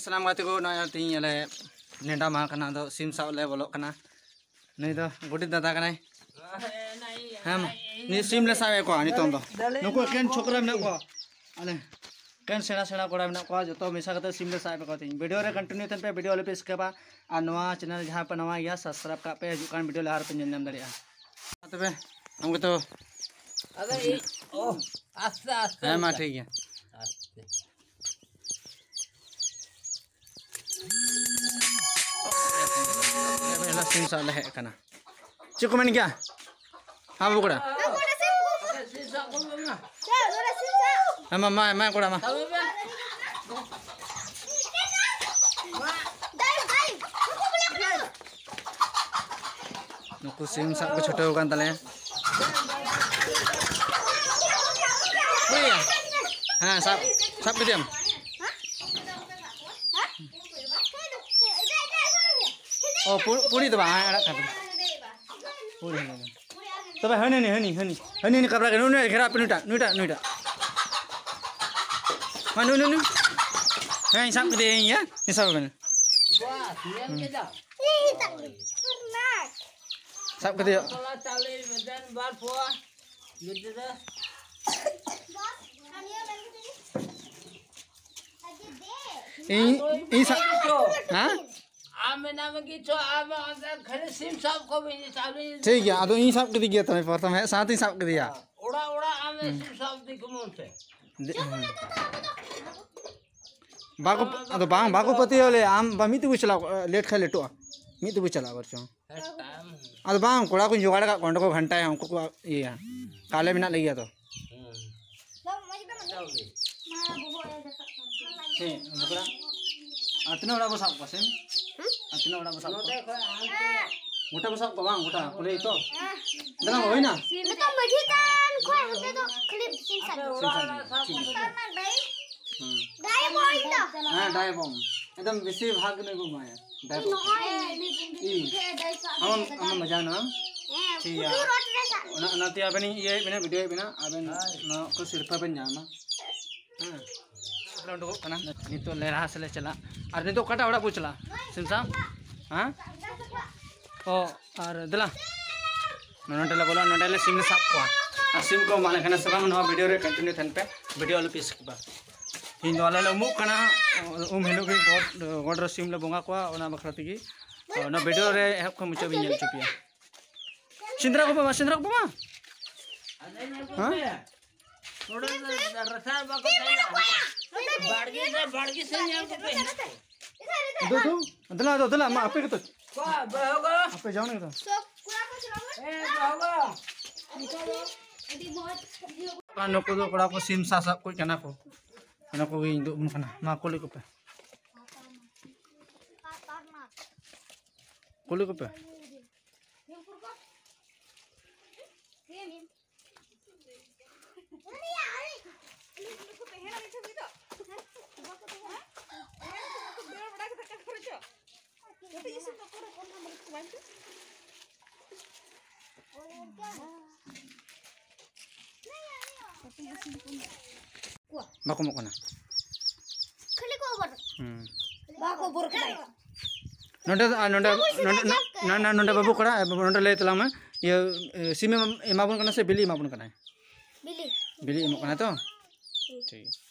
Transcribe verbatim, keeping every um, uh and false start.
ᱥᱟᱱᱟᱢ ᱜᱟᱛᱮ ᱠᱚ, ᱱᱚᱜᱼᱚᱭ ᱛᱮᱦᱮᱧ ᱟᱞᱮ ᱱᱮᱰᱟ ᱢᱟᱦᱟ ᱠᱟᱱᱟ, ᱟᱫᱚ ᱥᱤᱢ ᱥᱟᱵ ᱞᱮ ᱵᱚᱞᱚᱜ ᱠᱟᱱᱟ᱾ ᱱᱩᱭ ᱫᱚ ᱜᱚᱰᱮᱛ ᱫᱟᱫᱟ ᱠᱟᱱᱟᱭ᱾ ᱦᱮᱸ, ᱢᱟ᱾ ᱱᱩᱭ ᱥᱤᱢ ᱞᱮ ᱥᱟᱵ ᱮᱫ ᱠᱚᱣᱟ ᱱᱤᱛᱚᱝ ᱫᱚ᱾ ᱱᱩᱠᱩ ᱮᱠᱮᱱ ᱪᱷᱳᱠᱨᱟ ᱢᱮᱱᱟᱜ ᱠᱚᱣᱟ᱾ ᱟᱞᱮ ᱮᱠᱮᱱ ᱥᱮᱬᱟ ᱥᱮᱬᱟ ᱠᱚᱲᱟ ᱢᱮᱱᱟᱜ ᱠᱚᱣᱟ, ᱡᱚᱛᱚ ᱢᱮᱥᱟ ᱠᱟᱛᱮ ᱥᱤᱢ ᱞᱮ ᱥᱟᱵ ᱮᱫ ᱠᱚᱣᱟ ᱛᱮᱦᱮᱧ᱾ ᱵᱷᱤᱰᱤᱭᱳ ᱨᱮ ᱠᱚᱱᱴᱤᱱᱤᱭᱩ ᱛᱟᱦᱮᱱ ᱯᱮ, ᱵᱷᱤᱰᱤᱭᱳ ᱟᱞᱚ ᱯᱮ ᱥᱠᱤᱯᱟ᱾ ᱟᱨ ᱱᱚᱣᱟ ᱪᱮᱱᱮᱞ ᱡᱟᱦᱟᱸᱭ ᱯᱮ ᱱᱟᱣᱟ ᱜᱮᱭᱟ, ᱥᱟᱵᱥᱠᱨᱟᱭᱤᱵ ᱠᱟᱜ ᱯᱮ, ᱦᱤᱡᱩᱜ ᱠᱟᱱ ᱵᱷᱤᱰᱤᱭᱳ ᱞᱟᱦᱟ ᱨᱮᱯᱮ ᱧᱮᱞ ᱧᱟᱢ ᱫᱟᱲᱮᱭᱟᱜᱼᱟ᱾ ᱢᱟ ᱛᱚᱵᱮ, ᱟᱢ ᱜᱮᱛᱚ᱾ ᱟᱫᱚ ᱤᱧ, ᱳ, ᱟᱥᱛᱮ, ᱟᱥᱛᱮ, ᱦᱮᱸ, ᱢᱟ, ᱟᱥᱛᱮ᱾ ᱴᱷᱤᱠ ᱜᱮᱭᱟ᱾ ᱟᱥᱛᱮ᱾ ᱥᱤᱢ ᱥᱟᱵ ᱞᱮ ᱦᱮᱡ ᱟᱠᱟᱱᱟ᱾ ᱪᱮᱫ ᱠᱚ ᱢᱮᱱ ᱜᱮᱭᱟ? ᱦᱮᱸ, ᱵᱟᱹᱵᱩ ᱠᱚᱲᱟ᱾ ᱦᱮᱸ, ᱢᱟ, ᱢᱟ, ᱢᱟ, ᱠᱚᱲᱟ, ᱢᱟ᱾ ᱱᱩᱠᱩ ᱥᱤᱢ ᱥᱟᱵ ᱠᱚ ᱪᱷᱩᱴᱟᱹᱣ ᱟᱠᱟᱱ ᱛᱟᱞᱮᱭᱟ᱾ ᱦᱮᱸ, ᱥᱟᱵ, ᱥᱟᱵ ᱠᱮᱫᱮᱭᱟᱢ᱾ ᱚ, ᱯᱩ-, ᱯᱩᱲᱤ ᱫᱚ ᱵᱟᱝ, ᱟᱲᱟᱜ ᱠᱟᱜ ᱯᱮ᱾ ᱯᱩᱲᱤ ᱦᱚᱸ ᱵᱟᱝ᱾ ᱛᱚᱵᱮ ᱦᱟᱹᱱᱤ, ᱦᱟᱹᱱᱤ, ᱦᱟᱹᱱᱤ, ᱦᱟᱹᱱᱤ, ᱦᱟᱹᱱᱤ ᱠᱟᱵᱽᱨᱟ ᱠᱟᱱᱟ, ᱩᱱᱤ ᱜᱷᱮᱨᱟ ᱯᱮ, ᱱᱩᱭᱴᱟᱜ, ᱱᱩᱭᱴᱟᱜ, ᱱᱩᱭᱴᱟᱜ᱾ ᱢᱟ, ᱱᱩᱭ, ᱱᱩᱭ, ᱱᱩᱭ᱾ ᱦᱮᱸ, ᱤᱧ ᱥᱟᱵ ᱠᱮᱫᱮᱭᱟ, ᱤᱧ, ᱦᱮᱸ, ᱤᱧ ᱥᱟᱵ ᱠᱟᱱᱟ᱾ ᱵᱟᱥ, ᱧᱮᱞ ᱠᱮᱫᱟᱢ? ᱥᱟᱵ ᱠᱮᱫᱮᱭᱟ᱾ ᱛᱚᱞᱟ ᱪᱟᱣᱞᱮ ᱢᱤᱫᱴᱮᱱ ᱵᱟᱨ ᱯᱳᱣᱟ, ᱢᱤᱫᱴᱮᱱ ᱨᱮ᱾ ᱤᱧ, ᱤᱧ ᱥᱟᱵ, ᱦᱮᱸ? ᱟᱢ ᱢᱮᱱᱟᱢ ᱠᱤ ᱪᱚ, ᱟᱢ ᱚᱸᱰᱮ ᱠᱷᱟᱹᱞᱤ ᱥᱤᱢ ᱥᱟᱵ ᱠᱚ ᱵᱤᱱ ᱪᱟᱣᱞᱮ᱾ ᱴᱷᱤᱠ ᱜᱮᱭᱟ, ᱟᱫᱚ ᱤᱧ ᱥᱟᱵ ᱠᱮᱫᱮ ᱜᱮᱭᱟ ᱛᱚᱵᱮ, ᱯᱨᱚᱛᱷᱚᱢ ᱦᱮᱡ ᱥᱟᱶᱛᱮᱧ ᱥᱟᱵ ᱠᱮᱫᱮᱭᱟ᱾ ᱚᱲᱟᱜ ᱚᱲᱟᱜ ᱟᱢ ᱦᱩᱸ᱾ ᱥᱤᱢ ᱥᱟᱵ ᱤᱫᱤ ᱠᱚᱢ ᱚᱱᱛᱮ᱾ ᱫᱮ-, ᱦᱮᱸ᱾ ᱵᱟᱠᱚ, ᱟᱫᱚ ᱵᱟᱝ, ᱵᱟᱠᱚ ᱯᱟᱹᱛᱭᱟᱹᱣ ᱞᱮᱭᱟ, ᱟᱢ ᱵᱟ ᱢᱤᱫ ᱛᱮᱵᱚ ᱪᱟᱞᱟᱜ, ᱞᱮᱴ ᱠᱷᱟᱡ ᱞᱮᱴᱚᱜᱼᱟ, ᱢᱤᱫ ᱛᱮᱵᱚ ᱪᱟᱞᱟᱜ ᱵᱚᱨᱪᱚᱝ᱾ ᱟᱫᱚ ᱵᱟᱝ, ᱠᱚᱲᱟ ᱠᱚᱧ ᱡᱚᱜᱟᱲ ᱟᱠᱟᱫ ᱠᱚᱣᱟ, ᱚᱸᱰᱮ ᱠᱚ ᱜᱷᱟᱱᱴᱟᱭᱟ, ᱩᱱᱠᱩ ᱠᱚ ᱤᱭᱟᱹᱭᱟ, ᱠᱟᱞᱮ ᱢᱮᱱᱟᱜ ᱞᱮᱜᱮᱭᱟ ᱛᱚ᱾ ᱦᱮᱸ, ᱵᱚᱠᱲᱟ᱾ ᱟᱨ ᱛᱤᱱᱟᱹᱜ ᱚᱲᱟᱜ ᱵᱚ ᱥᱟᱵ ᱠᱚᱣᱟ ᱥᱮ? ᱟᱨ ᱛᱤᱱᱟᱹᱜ ᱚᱲᱟᱜ ᱵᱚ ᱥᱟᱵ ᱠᱚᱣᱟ? ᱜᱚᱴᱟ ᱵᱚ ᱥᱟᱵ ᱠᱚᱣᱟ ᱵᱟᱝ, ᱜᱚᱴᱟ ᱠᱩᱞᱦᱤ ᱛᱚ? ᱫᱮᱞᱟ ᱦᱩᱭᱱᱟ? ᱱᱤᱛᱚᱜ ᱢᱟᱹᱡᱷᱤ ᱛᱷᱟᱱ ᱠᱷᱚᱱ ᱦᱟᱱᱛᱮ ᱫᱚ ᱠᱷᱟᱹᱞᱤ ᱥᱤᱢ ᱥᱟᱵ᱾ ᱥᱤᱢ ᱥᱟᱵ, ᱴᱷᱤᱠ ᱜᱮᱭᱟ᱾ ᱦᱮᱸ᱾ ᱰᱟᱭᱵᱚᱢ ᱫᱚ᱾ ᱦᱮᱸ, ᱰᱟᱭᱵᱚᱢ᱾ ᱮᱠᱫᱚᱢ ᱵᱮᱥᱤᱨ ᱵᱷᱟᱜᱽ ᱱᱩᱭ ᱵᱚ ᱮᱢᱟᱭᱟ᱾ ᱰᱟᱭᱵᱚᱢ᱾ ᱱᱚᱜᱼᱚᱭ ᱱᱩᱭ ᱤ᱾ ᱴᱷᱮᱡ ᱰᱟᱭ ᱥᱟᱵ ᱟᱢᱟᱢ, ᱠᱟᱛᱮ ᱟᱢᱟᱢ ᱫᱚ᱾ ᱢᱟᱡᱟ ᱱᱟ? ᱦᱮᱸ, ᱴᱷᱤᱠ ᱜᱮᱭᱟ᱾ ᱠᱩᱴᱩ ᱨᱚᱰ ᱨᱮ ᱥᱟᱵ᱾ ᱚᱱᱟ, ᱚᱱᱟᱛᱮ ᱟᱵᱮᱱ ᱤᱧ ᱤᱭᱟᱹᱭᱮᱫ ᱵᱮᱱᱟ, ᱵᱷᱤᱰᱤᱭᱳᱭᱮᱫ ᱵᱮᱱᱟ, ᱟᱵᱮᱱ ᱱᱚᱣᱟ ᱠᱚ ᱥᱤᱨᱯᱷᱟᱹ ᱵᱮᱱ ᱧᱟᱢᱟ᱾ ᱦᱮᱸ᱾ ᱩᱰᱩᱠᱚᱜ ᱠᱟᱱᱟ᱾ ᱱᱤᱛᱚᱜ ᱞᱮ ᱨᱟᱦᱟ ᱥᱮᱫ ᱞᱮ ᱪᱟᱞᱟᱜ᱾ ᱟᱨ ᱱᱤᱛᱚᱜ ᱚᱠᱟᱴᱟᱜ ᱚᱲᱟᱜ ᱵᱚ ᱪᱟᱞᱟᱜᱼᱟ? ᱥᱤᱢ ᱥᱟᱵ? ᱦᱮᱸ? ᱚ, ᱟᱨ ᱫᱮᱞᱟ᱾ ᱱᱚᱰᱮ ᱞᱮ ᱵᱚᱞᱚᱜᱼᱟ, ᱱᱚᱰᱮ ᱞᱮ ᱥᱤᱢ ᱞᱮ ᱥᱟᱵ ᱠᱚᱣᱟ᱾ ᱟᱨ ᱥᱤᱢ ᱠᱚ ᱮᱢᱟᱞᱮ ᱠᱟᱱᱟ ᱥᱮ ᱵᱟᱝ, ᱱᱚᱣᱟ ᱵᱷᱤᱰᱤᱭᱳ ᱨᱮ ᱠᱚᱱᱴᱤᱱᱤᱭᱩ ᱛᱟᱦᱮᱱ ᱯᱮ, ᱵᱷᱤᱰᱤᱭᱳ ᱟᱞᱚ ᱯᱮ ᱥᱠᱤᱯᱟ᱾ ᱛᱮᱦᱮᱧ ᱫᱚ ᱟᱞᱮ ᱞᱮ ᱩᱢᱩᱜ ᱠᱟᱱᱟ, ᱩᱢ ᱦᱤᱞᱳᱜ ᱜᱮ ᱜᱚᱰ, ᱜᱚᱰ ᱨᱮ ᱥᱤᱢ ᱞᱮ ᱵᱚᱸᱜᱟ ᱠᱚᱣᱟ, ᱚᱱᱟ ᱵᱟᱠᱷᱨᱟ ᱛᱮᱜᱮ᱾ ᱚᱱᱟ ᱵᱷᱤᱰᱤᱭᱳ ᱨᱮ ᱮᱦᱚᱵ ᱠᱷᱚᱱ ᱢᱩᱪᱟᱹᱫ ᱵᱤᱱ ᱧᱮᱞ ᱦᱚᱪᱚ ᱯᱮᱭᱟ᱾ ᱥᱮᱸᱫᱽᱨᱟ ᱠᱚᱯᱮ ᱢᱟ, ᱥᱮᱸᱫᱽᱨᱟ ᱠᱚᱯᱮ ᱢᱟ᱾ ᱦᱮᱸ? ᱱᱚᱰᱮ ᱫᱚ ᱨᱟᱥᱟ ᱵᱟᱠᱚ ᱛᱟᱦᱮᱱᱟ᱾ ᱵᱟᱲᱜᱮ ᱥᱮ, ᱵᱟᱲᱜᱮ ᱥᱮ ᱧᱮᱞ ᱠᱚᱯᱮ᱾ ᱫᱩ, ᱫᱩ, ᱫᱮᱞᱟ, ᱫᱮᱞᱟ, ᱢᱟ, ᱟᱯᱮ ᱜᱮᱛᱚ᱾ ᱠᱚ, ᱵᱟᱹᱦᱩ ᱜᱚ᱾ ᱟᱯᱮ ᱡᱟᱣ ᱱᱟ ᱠᱟᱛᱷᱟ᱾ ᱮ, ᱵᱟᱹᱦᱩ ᱜᱚ᱾ ᱟᱨ ᱱᱩᱠᱩ ᱫᱚ ᱠᱚᱲᱟ ᱠᱚ ᱥᱤᱢ ᱥᱟᱥᱟᱵ ᱠᱚ ᱠᱟᱱᱟ ᱠᱚ᱾ ᱚᱱᱟ ᱠᱚᱜᱮᱧ ᱩᱫᱩᱜ ᱟᱵᱚᱱ ᱠᱟᱱᱟ᱾ ᱢᱟ, ᱠᱩᱞᱤ ᱠᱚᱯᱮ᱾ ᱠᱩᱞᱤ ᱠᱚᱯᱮ᱾ ᱵᱟᱠᱚ ᱮᱢᱚᱜ ᱠᱟᱱᱟ᱾ ᱠᱷᱟᱹᱞᱤ ᱠᱚ ᱚᱵᱚᱨ᱾ ᱦᱩᱸ᱾ ᱵᱟᱠᱚ ᱚᱵᱚᱨ ᱠᱟᱫᱟᱭ᱾ ᱱᱚᱰᱮ ᱫᱚ, ᱟᱨ ᱱᱚᱰᱮ, ᱱᱚᱰᱮ, ᱱᱚᱰᱮ, ᱱᱚᱰᱮ ᱵᱟᱹᱵᱩ ᱠᱚᱲᱟ, ᱱᱚᱰᱮ ᱞᱟᱹᱭ ᱛᱟᱞᱟᱝ ᱢᱮ, ᱤᱭᱟᱹ, ᱥᱤᱢ ᱮᱢᱟᱵᱚᱱ ᱠᱟᱱᱟ ᱥᱮ ᱵᱤᱞᱤ ᱮᱢᱟᱵᱚᱱ ᱠᱟᱱᱟᱭ? ᱵᱤᱞᱤ᱾ ᱵᱤᱞᱤ ᱮᱢᱚᱜ ᱠᱟᱱᱟ ᱛᱚ? ᱴᱷᱤᱠ ᱜᱮᱭᱟ᱾